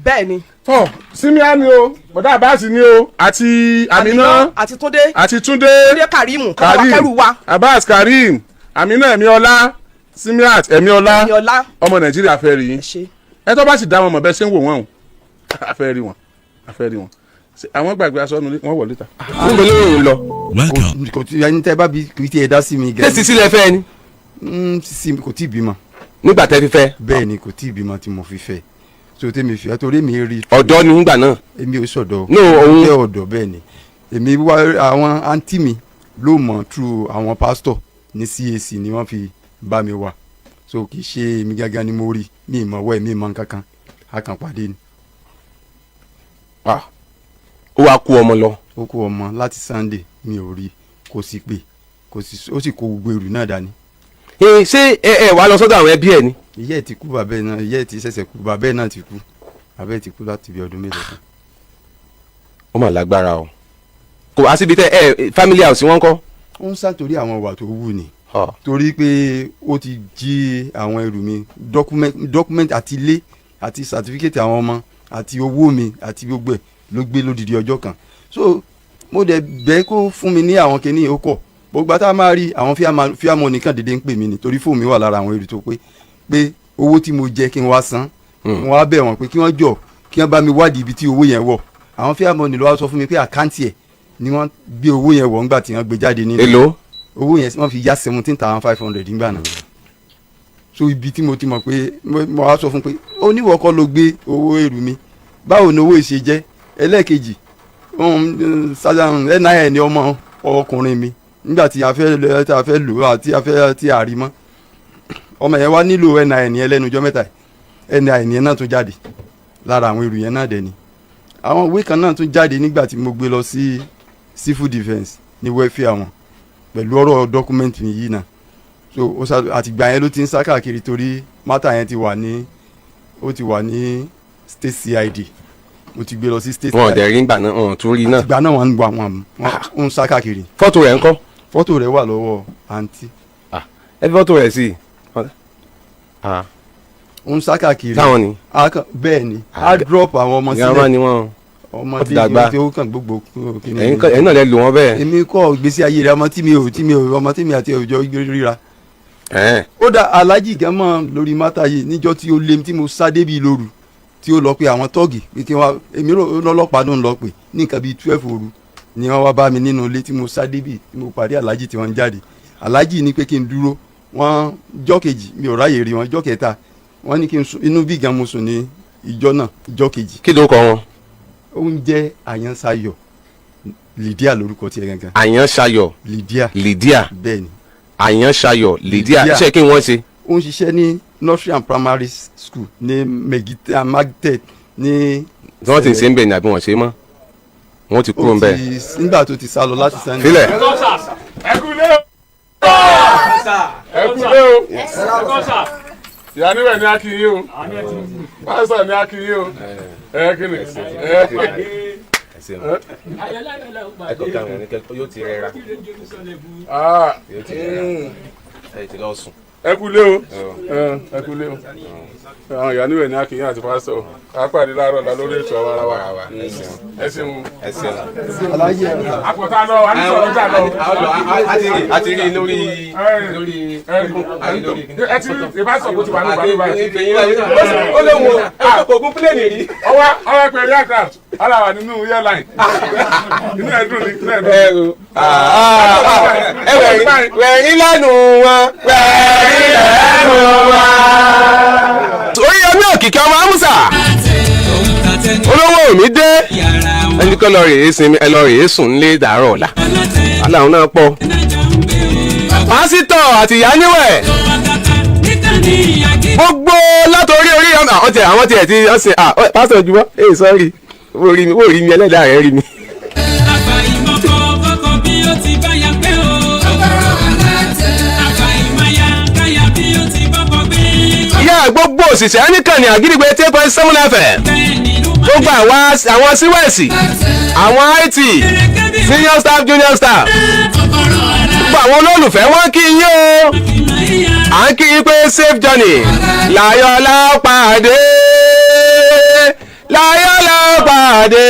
bẹ́ẹ̀ ni. Tọ́ Simia ni o, bọ̀dá Abbas ni o, àti Amina. Àti Túndé. Àti Túndé. Túndé Karimu kọ́ wa Karim kẹ́rù wa. Abbas Karim, Amina Ẹ̀míọ́lá, Simiat Ẹ̀míọ́lá. Ẹ̀míọ́lá. Ọmọ Nàìjíríà fẹ́ rí yín. Ẹ ṣe. Ẹ tó bá sì dá wọn mọ̀ bẹ́ẹ̀ ṣe ń wò wọ́n o, a fẹ́ rí wọn, a fẹ́ rí wọn. Ṣé àwọn gbàgbé aṣọ nulẹ̀ wọ́n wọ̀ létà. Níbo ló ń lọ? Welcome. Kò tí ẹni tẹ́ bá bí kì í tiẹ̀ dá sí mi Ṣé gẹ́gẹ́. sisi lẹ fẹ́ ni? Sisi kò tí ì bímọ. Nígbà tẹ́ fi fẹ́? Bẹ́ẹ̀ ni, kò tí ì bímọ tí mo fi fẹ́. So tèmi fi torí mi rí. Ọ̀dọ́ ni nígbà náà. Èmi ò sọ̀dọ̀. No, òun- Jẹ́ ọ̀dọ́, bẹ́ẹ̀ ni. Èmi wá àwọn àǹtí mi ló mọ̀ through àwọn pásítọ̀ ní CAC ni wọ́n fi bá mi wá. So kì í ṣe èmi gángan ni mo rí mi, ìmọ̀ wẹ̀ mi mọ̀ nǹkankan, a kàn pàdé ni. Ah. Ó wàá kú ọmọ lọ. Ó kó ọmọ láti Sunday, mi ò rí, kò sì pè, kò sì, ó sì kó gbogbo èrò náà dání. Ẹ ṣé ẹ wàá lọ sọ́dọ̀ àwọn ẹbí ẹ ni? Ìyá ẹ̀ ti kú, bàbá ẹ̀ náà, ìyá ẹ̀ ti ṣẹ̀ṣẹ̀ kú, bàbá ẹ̀ náà ti kú, bàbá ẹ̀ ti kú láti bí ọdún mélòó kan. Ó mà lágbára o. Kò wá síbi tẹ ẹ family house wọn kọ́. Ó ń sá torí àwọn ìwà tó wù ní. Ah. Torí pé ó ti jí àwọn ẹrù mi, document àti ilé àti certificate àwọn ọmọ àti owó mi àti gbogbo ẹ̀ ló gbé lódìdí ọjọ́ kan. So mo dẹ̀ bẹ́ẹ̀ kó fún mi ní àwọn kinní, ó kọ̀. Gbogbo àtà máa rí àwọn fíàmù nìkan dédé ń pè mí ni, torí fóònù mi wà lára àwọn èrò tó pé owó tí mo jẹ kí n wá san. Mo wá bẹ̀ wọ́n pé kí wọ́n jọ kí wọ́n bá mi wádìí ibi tí owó yẹn wọ̀. Àwọn fíàmù ni ló wá sọ fún mi pé account ẹ̀ ni wọ́n gbé owó yẹn wọ̀ ńgbà tí wọ́n gbé jáde nínú. Èló? Owó yẹn wọ́n fi yá 17,500 nígbà náà. So ibi tí mo ti mọ̀ pé mo wá sọ fún pé oníwọ̀ kọ́ ló gbé owó èrú mi, báwo ni owó ìṣe jẹ́? Ẹlẹ́ẹ̀kejì, NIN ni ọmọ ọkùnrin mi nígbà tí a fẹ́ lọ, tí a fẹ́ lò àti a fẹ́ tí a rí mọ́. Ọmọ yẹn wá nílò NIN yẹn lẹ́nu ọjọ́ mẹ́ta yìí. NIN yẹn náà tún jáde lára àwọn èrò yẹn náà dẹ̀ ni. Àwọn ìwé kan náà tún jáde nígbà tí mo gbé lọ sí civil defence ní welfare wọn pẹ̀lú ọ̀rọ̀ document yìí náà. So ó sá àtìgbà yẹn ló ti ń sá káàkiri, torí matter yẹn ti wà ní, ó ti wà ní state CID, mo ti gbé lọ sí state. Wọn ò dẹ̀ rí ngbà náà, wọn ò tún rí náà. Àtìgbà náà wọ́n ń wà, wọn ń sá káàkiri. Fọ́tò rẹ̀ ńkọ́? Fọ́tò rẹ̀ wà lọ́wọ́ àǹtí. Ẹ fi fọ́tò rẹ̀ sí i. Ah. Ó ń sá káàkiri. Táwọn ni? Bẹ́ẹ̀ ni, á drop àwọn ọmọ Ìyá wọn sílẹ̀. ni wọn. Ọmọ Wọ́n ti tí dàgbà. tí ó kàn gbogbo kíni. Ẹ̀yin náà lẹ lò wọ́n bẹ́ẹ̀. Èmi kọ́ ìgbésí ayé rẹ̀, ọmọ tí mi ò ọmọ tí mi àti òjò ríra. Ó dá alájì gan mọ́ lórí mátà yìí níjọ́ tí ó lé mi tí mo sá débi lóru, tí ó lọ pé àwọn tọ́ọ̀gì pé kí wọ́n, èmi rò lọ́lọ́pàá ló ń lọ pé ní nǹkan bíi 12 òru ni wọ́n wá bá mi nínú ilé tí mo sá débi, tí mo pàdé alájì tí wọ́n ń jáde. Alájì ní pé kí n dúró. Wọ́n jọ́ kejì, mi ò ráyè rí wọn. Jọ́ kẹta, wọ́n ní kí n sùn inú bí gan. Mo sùn ní ìjọ náà, ìjọ́ kejì. Kí ló kọ wọn? Ó ń jẹ́ Àyànsáyọ̀ Lydia lórúkọ tiẹ̀ gangan. Àyànṣayọ̀ Lydia. Lydia. Bẹ́ẹ̀ ni. Àyànṣayọ̀ Lydia. Lydia. Iṣẹ́ kí wọ́n ṣe? Ó ń ṣiṣẹ́ ní nursery and primary school ní Megita Magtet ní. Tí wọ́n ti ń ṣe ń bẹ̀ ni àbí wọ́n ṣe mọ́? Wọ́n ti kúrò ń bẹ̀. Nígbà tó ti sá lọ láti Sunday. Filẹ̀. Ẹ kú lé o, ẹ kú lé o. Ìyá níbẹ̀ ní akínyìn o, pásítọ̀ ní akínyìn o. Ẹ kí ni ẹ? Yóò ti rẹra. Ah, Yóò ti rẹra, ẹ ti lọ sùn. Ẹ kú lé o, ẹ kú lé o. Àwọn ìyá níbẹ̀ ní akínyìn àti pásítọ̀. A pàdé láàárọ̀ la lórí ètò àwa ara wa. Ẹ ṣeun. Ẹ ṣeun. Aláyé ẹ̀. Àpótá lọ, a ní sọ̀rọ̀ jà lọ. A ti rí lórí lórí. Ẹ ti rí ìbásọ̀ kó ti wà ní ìbálò báyìí. Ó lóun ò kò gún pílẹ̀nì rí. Ọwọ́ ọwọ́ pé aircraft aláwa nínú airline, inú ẹ̀ dùn ní, inú ẹ̀ dùn. Ẹrù ẹ wẹ̀rí lẹ́nu wọn, wẹ̀rí lẹ́nu wọn. Oríyọmí Òkìkí ọmọ Amúsà olówó mi dé, ẹni kọ́ lọ rèé sinmi, ẹ lọ rèé sùn nílé dàárọ̀ ọ̀la aláwọn náà pọ̀. Pásítọ̀ àti ìyá níwẹ̀ gbogbo látòrí orí ọmọ àwọn tiẹ̀ ti ọ̀sìn. Pásítọ̀ jùmọ̀ ẹ̀ sọ́ọ̀rì, ó rí mi, ó rí mi, ẹlẹ́dàá rẹ̀ rí mi. Àfàìmọ̀kọ bọ́kọ bí ó ti báyà pé o. Àfàìmọ̀yà káyà bí ó ti bọ́kọ gbé. Ìyá gbogbo òṣìṣẹ́ nìkànnì Àgídìgbò 88.7 FM, Bẹ́ẹ̀ ni ló máa gbogbo àwọn síwẹ̀sì, àwọn IT, senior staff, junior staff, gbogbo àwọn olólùfẹ́ wọn kí yín o. À ń kí yín pé safe journey. Láyọ̀ la ó pàdé, láyọ̀ la ó pàdé,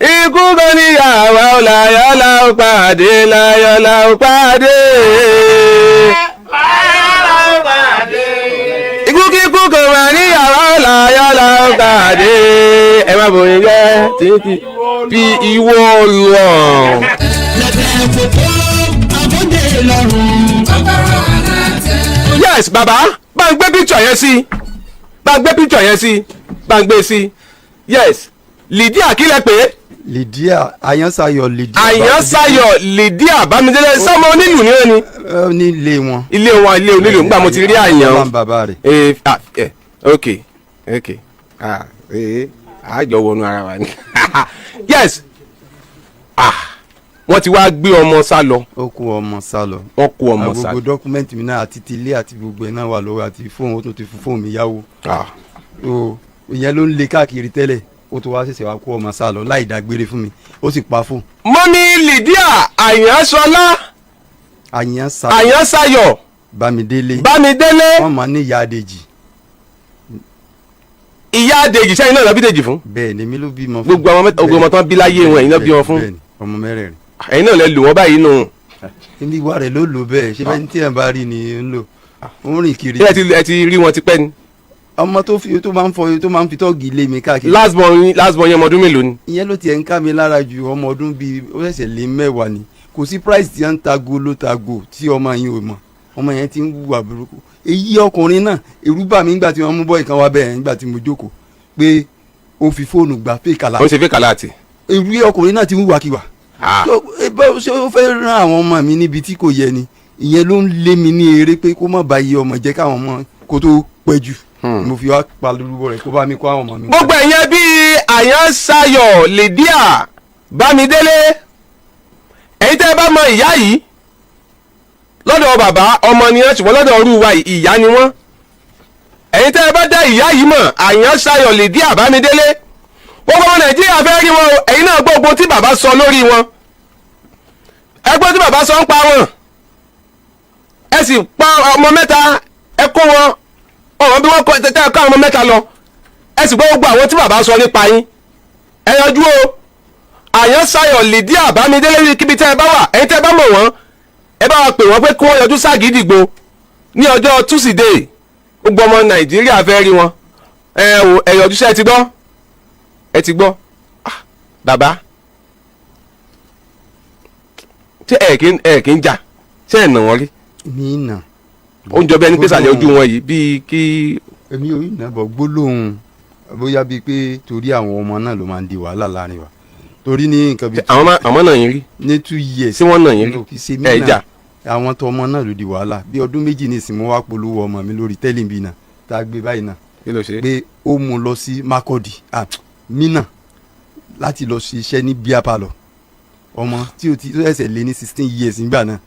ikú kan níyàwó. Láyọ̀ la ó pàdé, láyọ̀ la ó pàdé, ikú kíkú kò mà níyàwó. Láyọ̀ la ó pàdé. Ẹ má bòyìn jẹ́ títí bí ìwọ lọ. Lẹ́tẹ̀ kókó àbọ̀dé lọ́rùn. Yes, bàbá, bá ń gbé picture yẹn sí, bá ń gbé picture yẹn sí, bá ń gbé sí. Yes, Lydia, kí lẹ pé? Lydia Àyànsáyọ̀ Lydia. Àyànsáyọ̀ Lydia Bámidélé, sọmọ onílù ni ó ní? Ó ní ilé wọn. Ilé wọn, ilé onílù. Nígbà mo ti rí àyàn. Ọlọ́run bàbá rẹ̀. Ah, ok, ah, àjọ wọnú ara wa ni. Yes, ah, wọ́n ti wá gbé ọmọ sá lọ. Ó kó ọmọ sá lọ. Wọ́n kó ọmọ sá Gbogbo lọ. document mi náà àti ti ilé àti gbogbo ẹ̀ náà wà lọ́wọ́, àti fóònù. Ó tún ti fún fóònù mi yáwó. Ah. O ìyẹn ló ń lé káàkiri tẹ́lẹ̀. Ó tún wá ṣẹ̀ṣẹ̀ wá kó ọmọ sá lọ láì dágbére fún mi, ó sì pa fóònù. Mummy Lydia Àyànṣọlá Àyànsáyọ̀. Àyànsáyọ̀. Bámidélé. Bámidélé. Wọ́n máa ní ìyá Adèjì. Ìyá Adèjì, sẹ́yìn náà lọ bí Dèjì fún? Bẹ́ẹ̀ ni, mi ló bímọ fún. Gbogbo àwọn mẹ́ta, gbogbo ọmọ tán bí láyé wọn, ẹ̀yin náà bí wọn fún? Bẹ́ẹ̀ ni, ọmọ mẹ́rẹ̀ẹ̀rin. Ẹ̀yin náà lẹ lù wọ́n báyìí nù. Níbi ìwà rẹ̀ ló lò bẹ́ẹ̀. Ṣé bẹ́ẹ̀ ní tí ẹ̀ bá rí ni ń lò, ó ń rìn kiri. Ṣé ẹ ti rí wọn tipẹ́ ni? Ọmọ tó fi tó máa ń fọ, tó máa ń fi tọ́ọ̀gì lé mi káàkiri. Last born yín, last born yẹn, ọmọ ọdún mélòó ni? Ìyẹn ló tiẹ̀ ń ká mi lára ju. Ọmọ ọdún bíi ó ṣẹ̀ṣẹ̀ lé 10 ni. Kò sí price tí wọ́n ń tago ló tago tí ọmọ yẹn ò mọ̀. Ọmọ yẹn ti ń wùwà burúkú. Èyí ọkùnrin náà, èrú bà mí nígbà tí wọ́n mú bọ́ ìkan wá bẹ́ẹ̀, nígbà tí mo jókòó pé ó fi fóònù gbà fake Ó alert. ń ṣe fake alert. Èrú ọkùnrin náà ti ń wùwàkiwà. Ah. So, ṣé ó fẹ́ rán àwọn ọmọ mi níbi tí kò yẹ ni? Ìyẹn ló ń lé mi ní eré pé kó má ba iye ọmọ jẹ́, káwọn ọmọ kó tó pẹ́ jù. Mo fi wá pariwo rẹ̀ kó bá mi kó àwọn ọmọ mi. Gbogbo ẹ̀yẹn bíi Àyànṣayọ̀ Lydia Bámidélé, ẹ̀yin tẹ́ ẹ bá mọ ìyá yìí, lọ́dọ̀ bàbá ọmọ ni wọ́n, ṣùgbọ́n lọ́dọ̀ ọrú wa ìyá ni wọ́n. Ẹ̀yin tẹ́ ẹ bá dá ìyá yìí mọ̀, Àyànṣayọ̀ Lydia Bámidélé, gbogbo ọmọ Nàìjíríà fẹ́ rí wọn o. Ẹ̀yin náà gbọ́ gbogbo tí bàbá sọ lórí wọn, ẹ gbọ́ tí bàbá sọ ń pa wọn. Ẹ sì pa ọmọ mẹ́ta, ẹ kó wọn ọ̀rọ̀. wọ́n bí wọ́n kọ́ tẹ́tẹ́ kọ́ àwọn ọmọ mẹ́ta lọ. Ẹ sì gbọ́ gbogbo àwọn tí bàbá sọ nípa yín. Ẹ yanjú o. Àyànsáyọ̀ Lydia Bámidélé, kíbi tẹ́ ẹ bá wà, ẹ̀yin tẹ́ ẹ bá mọ̀ wọ́n, ẹ bá wa pè wọ́n pé kí wọ́n yọjú ságídìgbò ní ọjọ́ Tuesday. Gbogbo ọmọ Nàìjíríà fẹ́ rí wọn. Ẹ wò, ẹ yọjú. Sẹ́ ẹ ti gbọ́? Ẹ ti gbọ́. Ah, bàbá, ṣé ẹ kì í jà? Ṣé ẹ nà wọ́n rí? Mi nà. Ó ń jọ bí ẹni pé sàlẹ̀ ojú wọn yìí bíi kí. Èmi ò nà bọ̀. Gbólóhùn bóyá bíi pé torí àwọn ọmọ náà ló máa ń di wàhálà láàrin wa, torí ní nǹkan bíi Àwọn náà yín rí? Ní 2 years. Ṣé wọ́n nà yín rí? No, kì í ṣe mí Ẹ náà. jà? Àwọn tó ọmọ náà ló di wàhálà. Bí ọdún 2 ní ìsìn, mo wá polówó ọmọ mi lórí tẹ́lẹ̀ náà tá a gbé báyìí náà Kí ló ṣe? pé ó mú un lọ sí Makurdi, Minna, láti lọ ṣiṣẹ́ ní beer parlour. Ọmọ tí ó ti tó ẹsẹ̀ lé ní 16 years nígbà náà,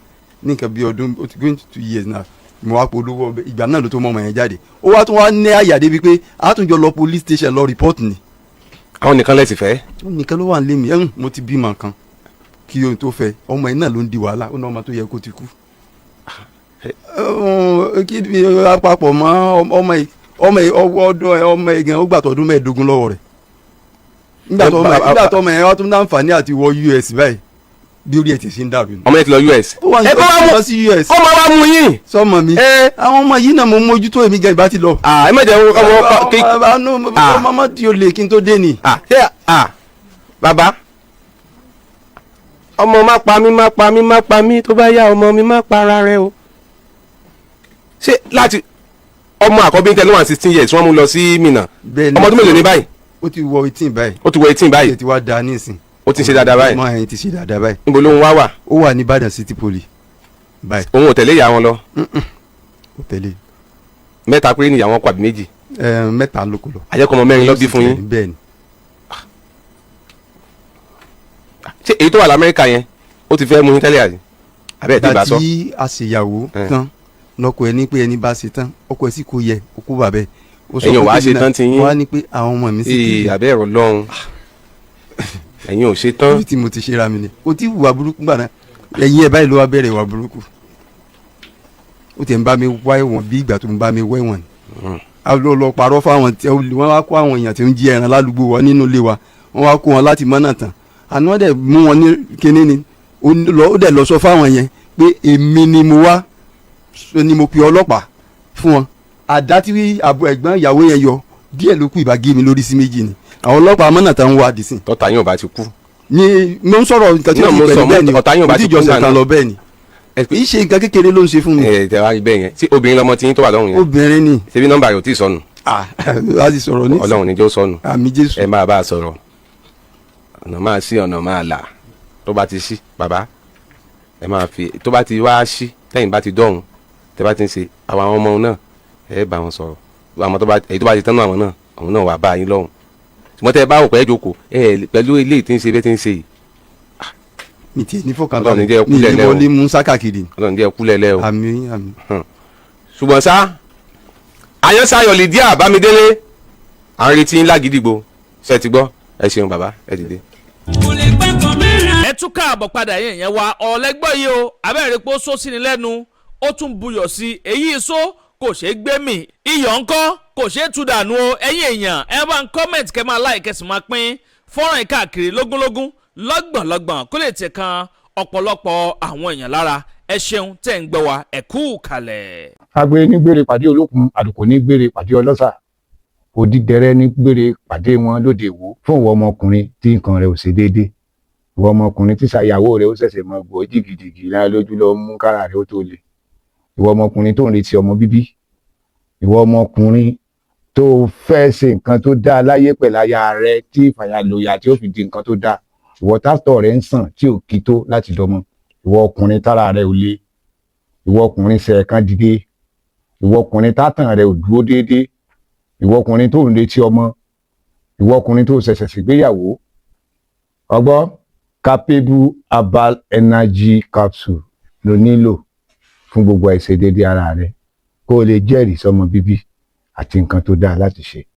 ní nǹkan bí ọdún, ó ti going to 2 years now. Mo wá polówó ọbẹ̀. Ìgbà náà ló tó mọ ọmọ yẹn jáde. Ó wá tún wá ní àyà débi pé a tún jọ lọ police station lọ report ni. Àwọn nìkan lẹ sì fẹ́? Ó nìkan ló wà nílé mi. Ẹ̀hún, mo ti bímọ kan kí ohun tó fẹ́. Ọmọ yẹn náà ló ń di wàhálà. Ó ní ọmọ tó yẹ kó ti kú. Kí ni àpapọ̀ mọ́ ọmọ yìí? Ọmọ yìí, ọwọ́ ọdún ẹ, ọmọ yìí gan, ó gbà tọdún 15 lọ́wọ́ rẹ̀. Nígbà tó ọmọ yẹn wá tún láǹfààní àti wọ US báyìí, bí orí ẹ̀ ti ṣe ń dàrú ni. Ọmọ yẹn ti lọ US? Ó wà ní Ẹ kó wá mú lọ sí US. Kó máa wá mú yín. Sọmọ mi? Ẹ. Àwọn ọmọ yìí náà mo mójútó. Èmi gan ìbá ti lọ. Ẹ má jẹ́ ọmọ kí. Ọmọ ọmọ tí o lè kí n tó dé ni. Ṣé bàbá, ọmọ má pa mí, má pa mí, má pa mí, tó bá yá ọmọ mi má pa ara rẹ o. Ṣé láti ọmọ àkọ́bí tẹ ló wà 16 years, wọ́n mú lọ sí Minna? Bẹ́ẹ̀ ni. Ọmọ ọdún mélòó ní báyìí? Ó ti wọ 18 báyìí. Ó ti wọ 18 báyìí. Ó ti wá da nísìn. Ó ti ń ṣe dáadáa báyìí. Ọmọ yẹn ti ṣe dáadáa báyìí. Níbo ló ń wá wà? Ó wà ní Ìbàdàn City Poly báyìí. Òun ò tẹ̀lé ìyá wọn lọ? Ó tẹ̀lé. Mẹ́ta péré nìyá wọn kọ àbí méjì? Ẹ, mẹ́ta ló kó lọ. Àjẹkọ̀ ọmọ mẹ́rin ló bí fún yín? Bẹ́ẹ̀ ni. Ṣé èyí tó wà lamẹ́ríkà yẹn, ó ti fẹ́ mú yín tẹ́lẹ̀ àbí àbẹ́ ẹ̀ tí ì bá Ìgbà sọ? tí a ṣèyàwó tán lọkọ ẹ ní pé ẹni bá ṣe tán, ọkọ ẹ sì kó yẹ okó bàbẹ. Ó sọ Ẹ̀yin ò fún wá tèmi ṣe náà, tán ti yín? wọ́n á ní pé àwọn ọmọ mi sì Ee, kéré. àbẹ́ ẹ̀rọ lọ́hùn, ẹ̀yin ò ṣe tán. Ibi tí mo ti ṣe ra mi ni kò tí wùwà burúkú gbà náà. Ẹ̀yin ẹ̀ báyìí ló wá bẹ̀rẹ̀ ìwà burúkú. Ó ti ń bá mi wá ẹ̀wọ̀n bí ìgbà tó ń bá mi wá ẹ̀wọ̀n ni. A lọ lọ parọ́ fáwọn tí wọ́n wá kó àwọn èèyàn tí ń jí ẹran ládùúgbò wa nínú ilé wa. Wọ́n wá kó wọn láti mọ́nà tán àná, wọ́n dẹ̀ mú wọn ní kinní ni. Ó dẹ̀ lọ sọ fáwọn yẹn pé èmi ni mo wá ni mo pe ọlọ́pàá fún wọn. Àdá tí àbọ̀ ẹ̀gbọ́n ìyàwó yẹn yọ díẹ̀ ló kù ìbá gé mi lórí sí méjì ni. Àwọn ọlọ́pàá mọ́nà tán ń wá dìsìn. Tọ́ta yín ò bá ti kú. Ni mo ń sọ̀rọ̀ nǹkan tí Náà ó mo ti sọ, pẹ̀lú bẹ́ẹ̀ ni. ọ̀tá yín ò bá kò ti tí kú jọ́sẹ̀ nígbà kan náà. lọ bẹ́ẹ̀ ni. Ẹ Kì í ṣe nǹkan kékeré ló ń ṣe fún mi. Ẹ tẹ wá rí bẹ́ẹ̀ yẹn, tí obìnrin lọmọ tí yín tó wà lọ́rùn yẹn? Obìnrin ni. Ṣebí nọ́mbà rẹ̀ ò tí ì sọnù? Ah, a ti sọ̀rọ̀ ní. Ọlọ́run ní jẹ́ ó sọnù. Àmín Jésù. Ẹ máa bá a sọ̀rọ̀. Ọ̀nà máa sí, ọ̀nà máa là. Tó bá ti ṣí, bàbá, ẹ máa fi tó bá ti wá ṣí, tẹ́yìn bá ti dọ̀hún, tẹ́ bá ti ń ṣe àwọn ọmọ náà, ẹ bá wọn sọ̀rọ̀. Àwọn tó bá èyí tó bá ti tán náà, àwọn náà, àwọn náà wà bá yín lọ́hùn. Ṣùgbọ́n tẹ́ ẹ bá wò pé ẹ jókòó ẹ pẹ̀lú ilé tí ń ṣe bẹ́ẹ̀ tí ń ṣe yìí. Mi tiẹ̀ ní Ọlọ́run fọkànbalẹ̀ ní jẹ́ kú mi ní lẹ́lẹ́ o. wọlé mú sákàkiri. Ọlọ́run jẹ́ kú lẹ́lẹ́ o. Àmín, àmín. Ṣùgbọ́n sá, Àyànsáyọ̀ Lydia Bámidélé, à ń retí ńlá gidigbo. Ṣe ti gbọ́? Ẹ ṣeun bàbá, ẹ dìde. Kò lè pẹ́ kọ́ mẹ́ra. Ẹ tún káàbọ̀ padà yẹn yẹn wa ọ̀lẹ́gbọ́ yìí o. Abẹ́rẹ́ pé ó sọ sí ni lẹ́nu, ó tún buyọ̀ sí i. Èyí sọ kò ṣeé gbé mì, iyọ̀ ńkọ́ kò ṣeé tú dànù o. Ẹ̀yin èèyàn, ẹ bá ń comment, kẹ́ máa like, kẹ́ sì máa pín fọ́nrán yìí káàkiri lógúnlógún, lọ́gbọ̀nlọ́gbọ̀n, kó lè tẹ̀ kan ọ̀pọ̀lọpọ̀ àwọn èèyàn lára. Ẹ ṣeun tẹ̀ ń gbọ́ wa, ẹ kú kalẹ̀. Agbe ní gbére pàdé olókun, àlùkò ní gbére pàdé ọlọ́sà, òdìdẹrẹ́ ní gbére pàdé wọn lóde Ìwó. Fún ìwọ ọmọkùnrin tí nǹkan rẹ̀ ò ṣe déédé, ìwọ ọmọkùnrin tí ṣàyàwó rẹ̀ ó ṣẹ̀ṣẹ̀ mọ gbọ́ jìgìjìgì lára lójú lọ mú kára rẹ̀ ó tó le, ìwọ ọmọkùnrin tó ń retí ọmọ bíbí, ìwọ ọmọkùnrin tó fẹ́ ṣe nǹkan tó dáa láyé pẹ̀lú aya rẹ̀ tí ìfàyàlòyà tí ó fi di nǹkan tó dáa, ìwọ tásítọ̀ rẹ̀ ń sàn tí ò kí tó láti dọmọ, ìwọ ọkùnrin tára rẹ̀ ò le, ìwọ ọkùnrin ṣẹ̀ẹ̀kan dìde, ìwọ ọkùnrin tátàn rẹ̀ ò dúró déédéé, ìwọ ọkùnrin tó ń retí ọmọ, ìwọ ọkùnrin tó ṣẹ̀ṣẹ̀ ṣègbéyàwó, ọgbọ́ Capable Herbal Energy Capsule ló nílò fún gbogbo àìṣedéédéé ara rẹ, kó o lè jẹ́rìí sọmọ bíbí àti nǹkan tó dáa láti ṣe.